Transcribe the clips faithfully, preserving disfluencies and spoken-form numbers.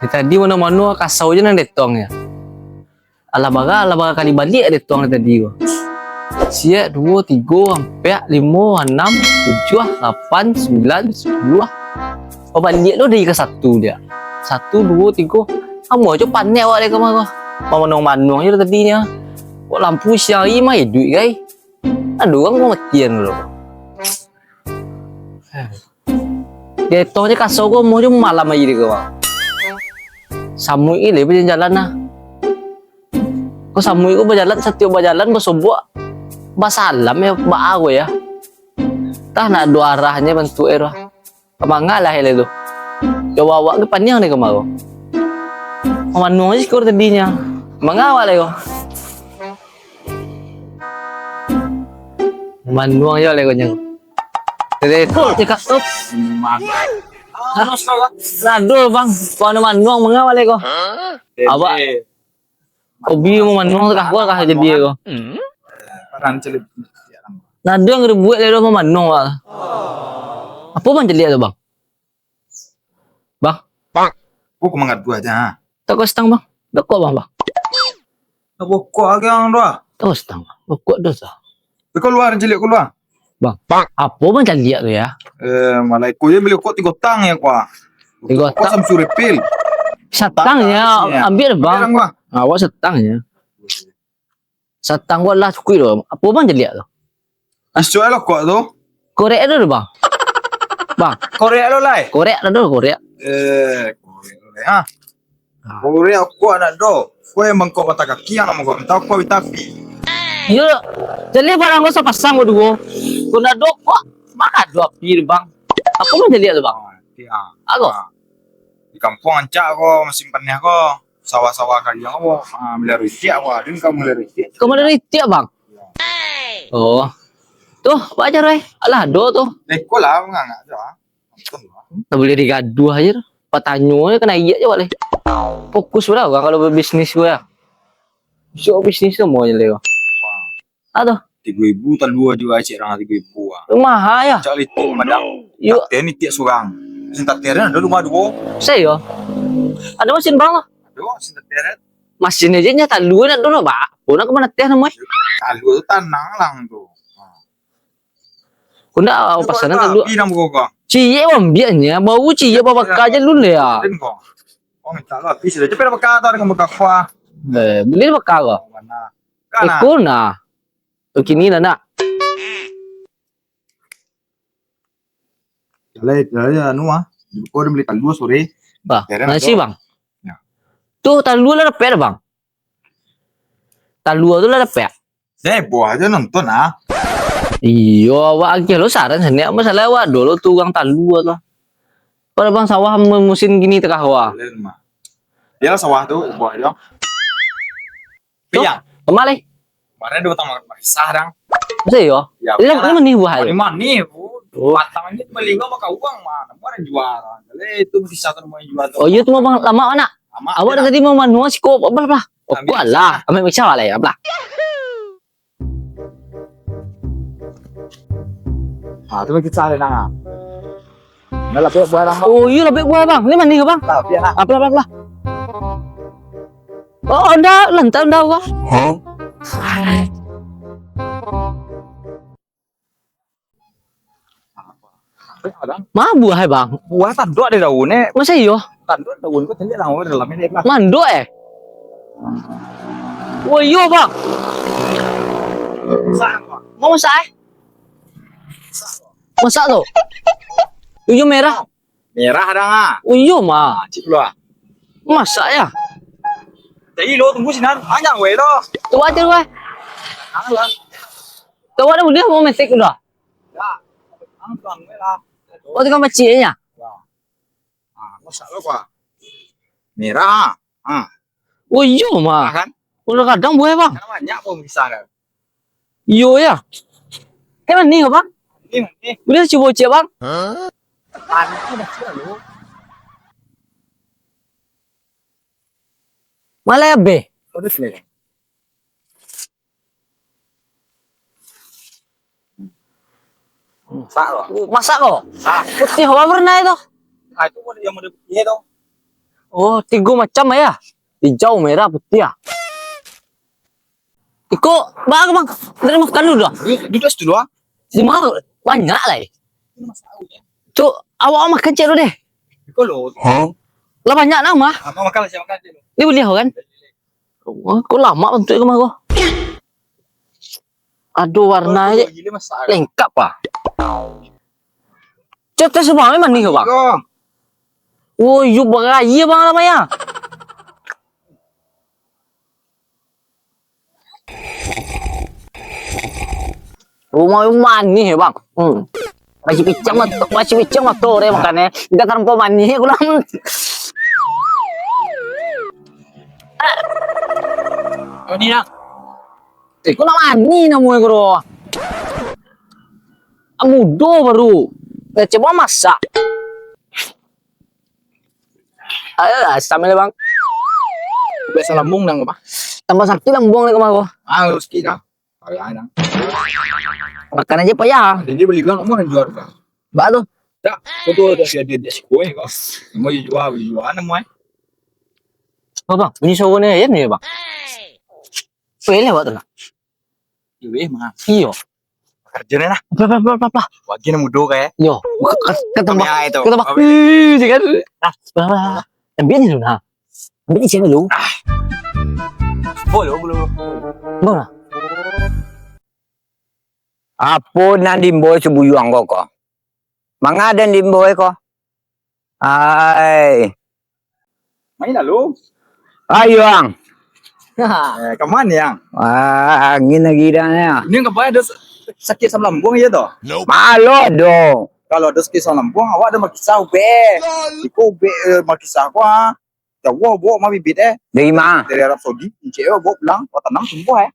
Tadi mano-mano kasau je nan detong ya. Alah bara, alah bara kali baliak detong tadi ko. Siak, duo, tigo, ampek, limo, anam, tujuah, lapan, sambilan, sapuluah. Oh, baliak lo dari ka satu dia. Satu, duo, tigo. Amuah jo panek awak dek kama ko. Manuang-manuang je tadi nyo. Kok lampu siang hari mah iduik gai. Ado urang ko matian lo. Detong je kasau ko, amuah jo malam hari dek kama. Samuik gilo bajalan-jalan nah. Ko samuik ko bajalan, satiok bajalan basobok basalam ya, baa ko ya. Tah nak ado arahnyo bantuak e tu. Ka manga lah elok tu. Coba awak ke paniang dek kama ko. Manuang je sikor tadinyo. Manga awak lai ko. Manuang je lai ko nyo. Tadi tu cakap tu. Hah? Aduh bang, kau anu manuang manga awak lai ko. Awak hobi mamanuang tu kah, kah jadi ko. Nah, ado yang dibuek lai doh mamanuang, Bang. Apo Bang caliak tu, Bang? Bang. Bang. Ko mangaduah aja, ha. Tak kau setang, Bang. Dokok, Bang, Bang. Nak bokok aja, Bang, doh. Tak kau setang, Bang. Bokok doh, sah. Kau keluar, caliak keluar. Bang. Bang. Apo Bang caliak tu, ya? Eh, malai ko je bali rokok tigo tang ya, kuah. Tigo tang? Samsung Refill. Satang ya, ambiak, Bang. Ambiak, Bang. Awak satang ya. Satang ko lah cukuik tu. Apo Bang caliak tu? Asuak lo kok tu. Korek tu, Bang. Bang. Korek lo lai. Korek tu, korek. Eh, korek lo lai, ha. Ha. Korek kok nak do. Ko yang bangkok patah kaki yang nak mangkok. Entah kok tapi. Yo, jadi barang ko sapasang baduo. Ko nak do kok. Mano do api tu, Bang? Apo Bang caliak tu, Bang? Ah, iyo. Apo? Ah. Di kampuang rancak ko, musim paneh ko, sawah-sawah kaliang ko, ah, maliharo itiak ko, ado nan ka maliharo itiak. Ka maliharo itiak, Bang? Iyo. Oh. Tu, apo aja, Roy? Alah, ado tu. Eh, ko lah, mangangak je, ah. Nonton lah. Tak buliah digaduah aja tu. Patanyo je kanai aja, Wak, leh. Fokus lah urang kalau babisnis ko, ya. Bisuak bisnis tu mau je, leh. Wah. Aduh. Tigo ribu talua juo cek urang tigo ribu ah. Mahal ya? Cak litik padang. Yo. Taten itiak surang. Sin taten ado rumah duo. Sayo. Ado masin bang lah. Ado masin taten. Masin aja nya talua nak dulu, Pak. Puna ka manateh namuah. Talua tu tanang lang tu. Ko ndak awak pasanan talua. Api nang buka. Ciek ambiaknya, bau ciek babaka je lu leh. Ko minta lah, api sudah. Capek babaka tu dengan babaka kuah. Eh, buli babaka ko. Mana? Kana. Iko nah. Kini lah nak. Jalai, jalai anu ah. Ko udah beli talua sore. Bah, nasi, Bang. Ya. Tu talua lah dapek dah, Bang. Talua tu lah dapek. Saya buah aja nonton ah. Iyo, awak agiah lo saran sini. Masalah awak dulu tu urang talua tu. Kalau Bang sawah mu-, musim gini tengah wah. Boleh, Mak. Iyalah sawah tu buah aja. Tuh, piyang. Kemari. Kemarin dua batang manisah, dang. Masa iyo? Ya, lah, piyang. Ini manih buah. Manih, manih, Bu. Oh. Batang ini beli nggak bakal uang, mah. Mana jual? Jadi itu bisa tuh mau jual tuh. Oh, iya tuh mau bang lama mana? Lama. Awak dah tadi mau manual sih kok, apa lah? Oh, kuat lah. Ambil bisa lah, apa lah? Ah, tu lagi cari nang. Dah lah, buah bang. Oh, iya lah, buah bang. Ini mana ni, bang? Tahu dia lah. Apa lah, apa lah? Oh, ndak, lantak ndak, bang. Hah? Ma buah, bang? Buah tanduk ada daun, eh. Masa iyo? Tanduk daun, kau tengok lah, dalam ini lah. Manduk, eh? Wah, iyo, bang. Mau masak, eh? Masak tu. Tujuh merah. Merah dah, ah. Oh, iyo, mah. Ah, cik dulu, ah. Masak ya? Jadi lo tunggu sinan, banyak weh lo. Tu aja weh. Alah. Tahu ada udah mau metik udah. Ya. Ang tuang weh lah. Oh, tukang pacik ya? Ya. Ah, masak lo kuah. Merah. Ah. Oh, iyo, mah. Nah, kan? Udah kadang buah, bang. Karena banyak pun bisa kan. Iyo, ya. Kan manih, bang? Manih, manih. Boleh cubo cek, bang? Hah? Malah ya, be. Udah sini. Masak lo. Masak lo? Masak. Putih apa pernah itu? Ah, itu yang model putih itu. Oh, tigo macam, Ayah. Hijau, merah, putiah. Iko, baa, Bang? Dari makan dulu dah. Duduak situ dulu, ah. Di ma? Banyak lai. Tu, awak makan ciek dulu deh. Iko lo. Hah? Lah banyak namo. Abang makan lah, makan ciek dulu. Ni buliah kan? Wah, kok lamak bantuak iko mah ko. Aduh, warna je lengkap ah. Cek tes bang, memang ni ke bang? Iko. Oh, iyo baraya bang namanya. Rumah manih ya bang. Hmm. Masih picang mah, masih picang mah tu deh makannya. Kita terlampau manih pulang. Ini nak. Eh, kok nak manih namonyo ko doh? Ah, mudo baru. Dah coba masak. Ayo, asam lah bang. Biasa lambung nang apa? Tambah sakit lambung ni kemarin. Ah, sakit dah. Payah nang. Makan aja payah. Jadi beli kan kamu jual kan? Bak tu. Tak, aku tu ada dia dia dia si kue kau. Mau jual jual nama eh. Apa bang? Ini sawo ni ya ni bang. Boleh buat tu nak? Iyo, eh, mah. Iyo. Kerja ni lah. Apa, apa, apa, apa, apa? Bagi nak mudo kayak. Yo. Kata bang. Kata bang. Ih, jangan. Ah, apa, apa, apa. Ambil ni dulu nah. Ambil ni sini dulu. Ah. Boleh, boleh. Boleh. Apo nan diimbau si Buyuang ko ko? Manga den diimbau ko? Ai. Main lalu. Ayo ang. Eh, kemana yang? Ah, angin lagi dah ya. Ini ngapain ada sa- sakit asam lambung aja toh? Malo do. Kalau ada sakit asam lambung, awak ada makisah ubek. Iko ubek eh, makisah ko ah. Jauh bawa mah bibit eh. Dari mana? Dari Arab Saudi. Encik eh bawa pulang, bawa tanam tumbuh eh.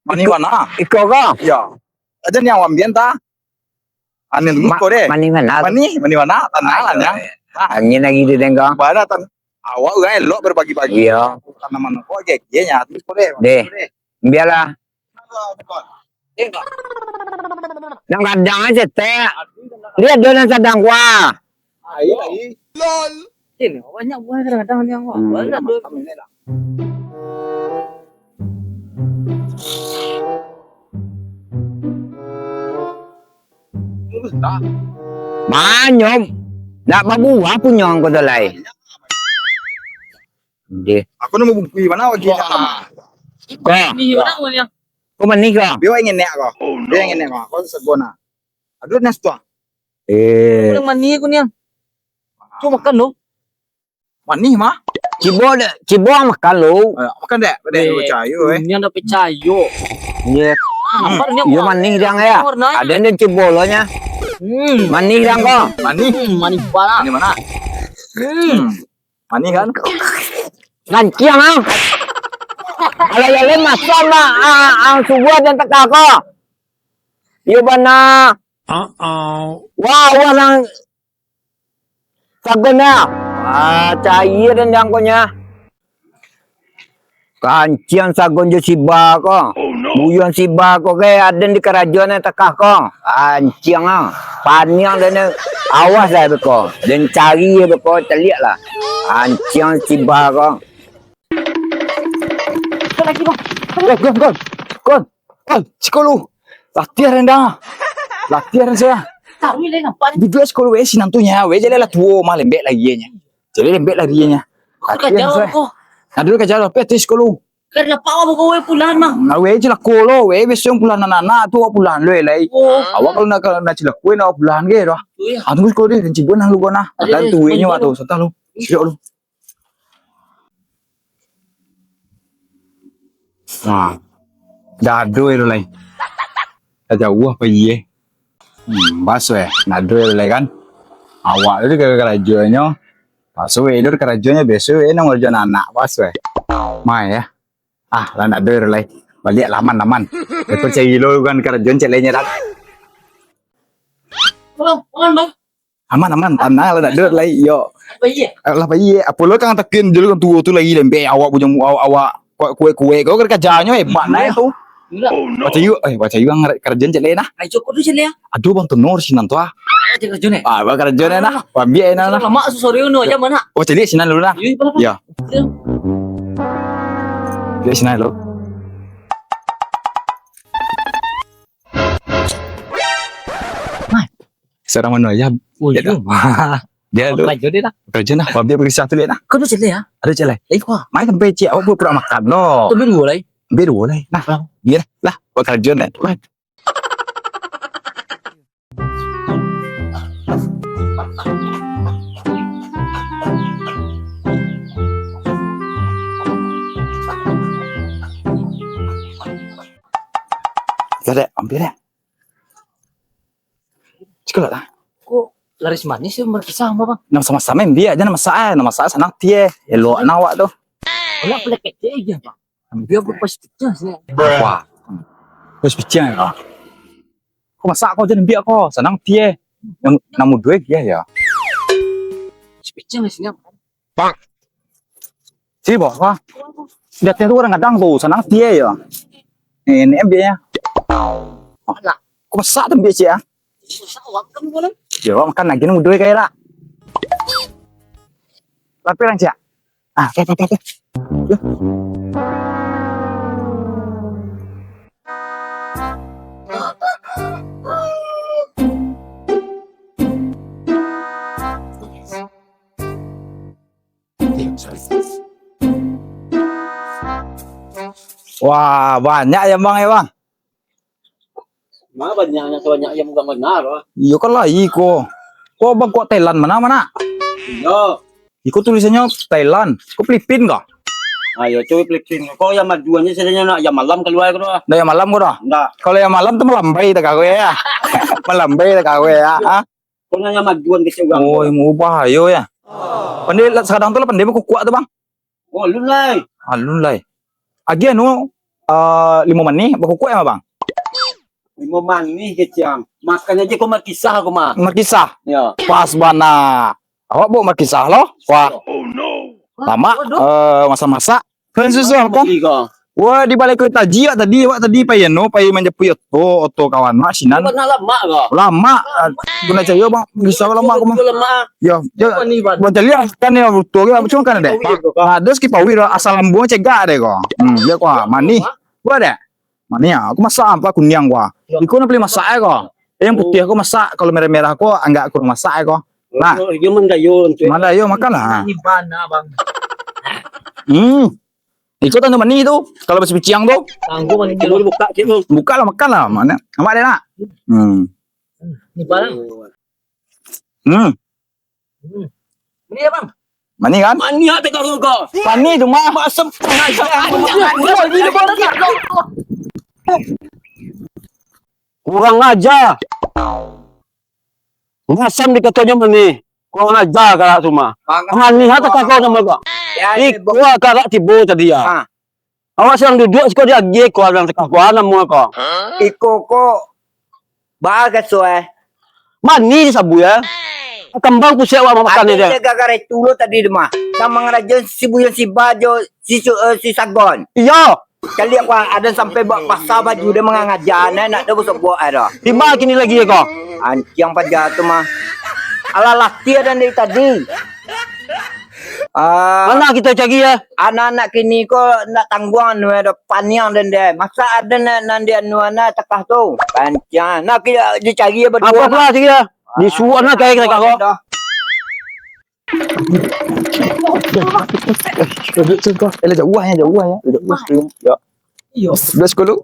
Manih bana. Iko ko? Iyo. Aja ni awak ambian ta. Anin Ma- iko deh. Manih bana. Manih, manih bana. Tanah lah nyang. Angin lagi di denggang. Bana tan. Awak urang elok berbagi-bagi. Iyo. Tanaman ko aja dia nya tu ko deh. Deh. Biarlah. Nang kadang aja teh. Dia ada nang sadang kuah. Ai, ai. Lol. Ini banyak buah kadang-kadang ni awak. Hmm. Banyak tu. Banyak. Nak babuah punyo angko tu lai. Deh. Aku nemu buku di mana lagi? Ko. Ni orang yang Ko manih ko? Biar ingin nek ko. Biar ingin nek ko. Kau sebona. Aduh nas tu. Eh. Yang manih aku ni. Tu makan tu. Manih mah. Cibo dek, cibo makan lu. Eh, makan dek, dek percaya eh. Ini anda percaya. Iya. Ah, apa ni? Iya manih dang ya. Ada ni cibo lo nya. Hmm. Manih dang ko. Manih. Hmm, manih pala. Manih mana? Hmm. Manih kan? Kanciang ah. Kalau yang lain masak mah ah, ah, subuh dan tekah ko. Iyo bana. Uh-oh. Wah, wah nang sagon dah. Ah, cair dan jangkaunya. Kanciang sagon jo siba ko. Buyuang siba ko ke aden di karajo nan takah ko. Kanciang ah. Paniang den awas lah beko. Den cari beko caliak lah. Kanciang siba ko. Lagi bang. Gon, gon, gon. Gon. Oi, sikolo. Latihan rendang. Latihan saya. Taruh ni nampak ni. Duduk sikolo we sinan tu nya. We jaleh lah tuo mah lembek lagi nya. Jaleh lembek lagi nya. Latihan saya. Kau. Nah, dulu kerja lah, pe atas sikolo. Kan dapat awak bawa pulang mah. Nah, we cilako lo, we biasa pulang anak-anak tu awak pulang lo lai. Oh. Awak kalau nak nak cilako nak awak pulang ke dah. Iya. Ah, tunggu sikolo deh, dan cibun nah lu gua nah. Ada. Dan tuinyo waktu satu lu. Siap lu. Nah, dado itu lai. Dah jauh apa iye? Hmm, baso eh, nado itu lai kan. Awak tu ke karajonyo. Baso eh, itu karajonyo biaso eh, nang karajo anak, baso eh. Mai ya. Ah, lah nado itu lai. Baliak laman-laman. Aku cari lo kan karajon cek lainnya dah. Bang, bang, bang. Aman, aman, tanang lah, dak ado lai, yo. Apa iya? Alah, apa iya? Apo lo kang takin dulu kan tuo tu lagi lembek, awak bujang, awak, awak kuek-kuek, kau kan karajonyo hebat nah tu. Enggak. Baca yuk, eh, baca yuk ang karajo cek lai nah. Ai, cukup tu cek lai ah. Aduh, bang tenor sinan tu ah. Cari karajo ni. Ah, buat karajo ni nah. Ambiak nah. Lamak susah dia tu, aja mana? Oh, cari sinan dulu nah. Iya, apa-apa. Ya. Iya. Cari sinan dulu. Mai. Seorang mana ya? Oh, iya. Dia tu. Karajo dia dah. Karajo nah. Ambiak bagi satu dia nah. Kau tu cari ya? Ada cari. Eh, kau. Mai sampai cik awak buat pura makan lo. Tu dulu lah. Ambiak dulu lah. Nah, biar lah. Buat karajo ni. Dah, dek, ambiak, dek. Cikolah lah. Kok laris manis ya markisah, Bang? Nah, sama-sama ambiak, jan masak, eh. Nah, masak sanang tie. Elok nah awak tu. Kalau pelek kecil aja, Bang. Dia berpas pecah sih. Wah. Pas picang ya. Kau masak kau jan ambiak kau, sanang tie. Yang namu dua dia ya. Pecah sini. Bang. Sini, Bang. Wah. Di atas tu orang gadang tu, sanang tie ya. Ini ambiaknya. Alah. Kau masak tu ambiak, Cik, ya? Susah awak kan, Bang. Ya, awak makan lagi namu dua kayak lah. Tapi orang, Cik. Ah, oke, oke, oke, oke. Wah, banyak ya, Bang, ya, Bang? Ma banyaknyo sabanyak ayam urang bana, ah. Iyo kan lai ko. Ko bangkok Thailand mana, mana? Iyo. Iko tulisannyo Thailand. Ko Filipin ko? Ah, iyo, cubo Filipin. Ko ayam maduan ni sadonyo nak ayam malam kalua ko doh. Ndak ayam malam ko doh? Ndak. Kalau ayam malam tu malambai tak kawin ya. Malambai tak kawin ya. Ha? Ko ayam maduan kecek urang. Oh, yang ubah ayo ya. Pandai lah, sakadang tu lah pandai bakukuak tu, Bang. Oh, alun lai. Alun lai. Agiah anu, eh, limo manih, bakukuak ya, Bang? Limo manih kecek. Makan aja ko markisah ko mah. Markisah? Ya. Pas bana. Awak bawa markisah lo? Wah. Lamak, eh, masak-masak. Kan susah kan? Beli ko. Wah, di balai kota Ji awak tadi, awak tadi pai anu, pai manjapuik oto, oto kawan awak sinan. Bukan lamak ko? Lamak. Guna cari, Bang, bisa lamak ko mah. Lamak. Yo, yo. Apa ni, Bang? Bang cari lah, kan ni, betul ke? Cuma kan ada. Tahu ya, bro. Nah, ada sikit pawik lah, asam lambung cegak deh ko. Hmm, dia ko, ah, manih. Wah, ada. Manih ah, aku masak apa kuniang ko. Yo. Iko nak beli masak eh ko. Yang putih aku masak, kalau merah-merah ko anggak kurang masak eh ko. Nah. Oh, dia mandayo tu. Mandayo makan lah. Ini bana, Bang. Hmm. Iko tantu manih tu. Kalau basi piciang tu. Tangguh manih tu. Buka cik tu. Buka lah, makan lah. Mana? Amak dia nak? Hmm. Ni barang. Hmm. Hmm. Manih ya, Bang? Manih kan? Manih tak kau kau. Manih tu mah. Masam. Kurang aja. Masam dikatonyo manih. Kurang aja galak tu mah. Manih tak kau nama kau. Iko galak tibo tadi ya. Ha. Awak sadang duduak siko diagiah ko, bilang takah ko, namo ko. Iko ko, baa kaso eh. Manih sabuya. Kambang pusek awak makan ni dia. Gara-gara itu lo tadi tu mah. Sama ngarajo si Buyun Siba jo si Su-, eh, si Sagon. Iyo. Kalian wah ada sampai buat pasal baju dia mangangaja, nak ada gosok buat ada. Tiba kini lagi ya ko. Anciang paja tu mah. Alah latih ada dari tadi. Ah, anak kita cari ya. Anak-anak kini ko nak tangguang anu eh, dah paniang den deh. Masa ada nak nan di anu anak takah tu. Pancang. Nak kita dicari ya berdua. Apa pula cari ya? Disuruh anak cari kita kau. Duduk sini kau. Eh, jauh ya, jauh ya. Jauh. Ya. Iyo. Duduk sekolah.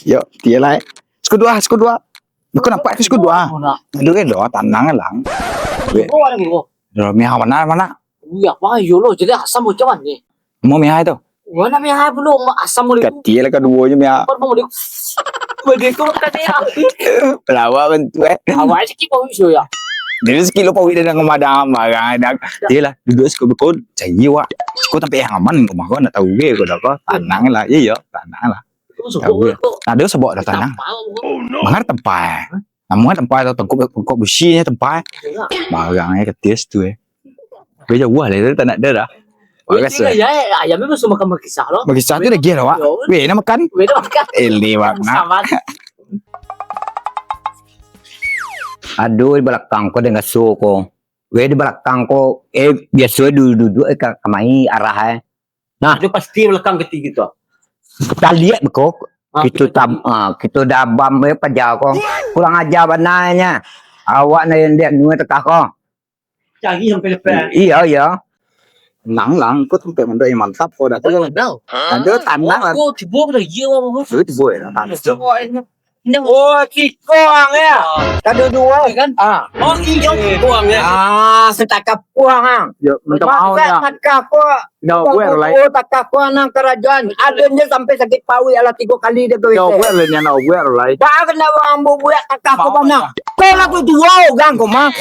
Yo, tiyo lah. Sekudu ah, sekudu ah. Kau nampak ke sekudu ah? Aduh, eh, lo, tanang lah. Weh. Oh, ada guru. Lo, mihai mana, mana? Iya, apa? Yo lo, jadi asam macam mana ni? Mau mihai tu? Mana mihai belum? Asam boleh. Kecil lah kedua je mihai. Apa mau dia? Bagi kau makan ni ya. Pelawak bentuk eh. Awak aja kita bisa ya. Jadi sekilo pawik dia dengan madam, barang dah. Iyalah, duduk sekudu kau, cari wak. Kau tempat yang aman, rumah kau nak tahu ke, kau dah kau. Tanang lah, iya, tanang lah. Tahu. Ada sebab dah tanang. Mangar tempat. Namun tempat tu tengkok tengkok besi nya tempat. Barang eh ketis tu eh. Dia jauh lah dia tak nak dia dah. Bagus eh. Ya, ayam memang semua makan kisah loh. Kisah tu dah gila awak. Weh, nak makan? Weh, nak makan. Eh, lewat nak. Sama. Ado di balakang ko danga so ko. Weh, di balakang ko, eh, biaso duduak-duduak, eh, ka, kamari arah, eh. Nah. Itu pasti balakang keti gitu. Kita lihat ko. Ah, kito kita tab-, ah, kito dabam, eh, paja ko. Kurang aja bananyo. Awak nan lihat nua tekah ko. Cari sampai dapat. Iya, iya. Nang lang, ko sampai mandai mantap ko dah. Boleh mandau. Ado tanang lah. Ko tibo ko dah iya, Bang. Duit boy lah. Tibo ini. Oh, ciko ang ya. Tadu dua kan? Ah. Oh, iyo, ciko ang ya. Ah, setaka puang ang. Yo, minta maaf ya. Maka ko. Dah aware lah. Oh, takah ko anak kerajaan. Ado nyo sampai sakit paruik alah tigo kali dia. Dah aware lah, dah aware lah. Dah kena urang bubuak takah ko bana. Ko lah tu dua urang ko mah.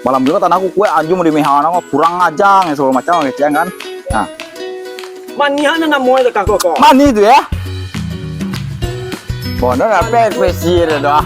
Malam juo tanah ku kuek, anjing mau dimihana, kurang ajar, segala macam, kecil kan. Nah. Mani hana namo takah ko, ko. Mani tu ya. Bono apa ekspresi dia doh.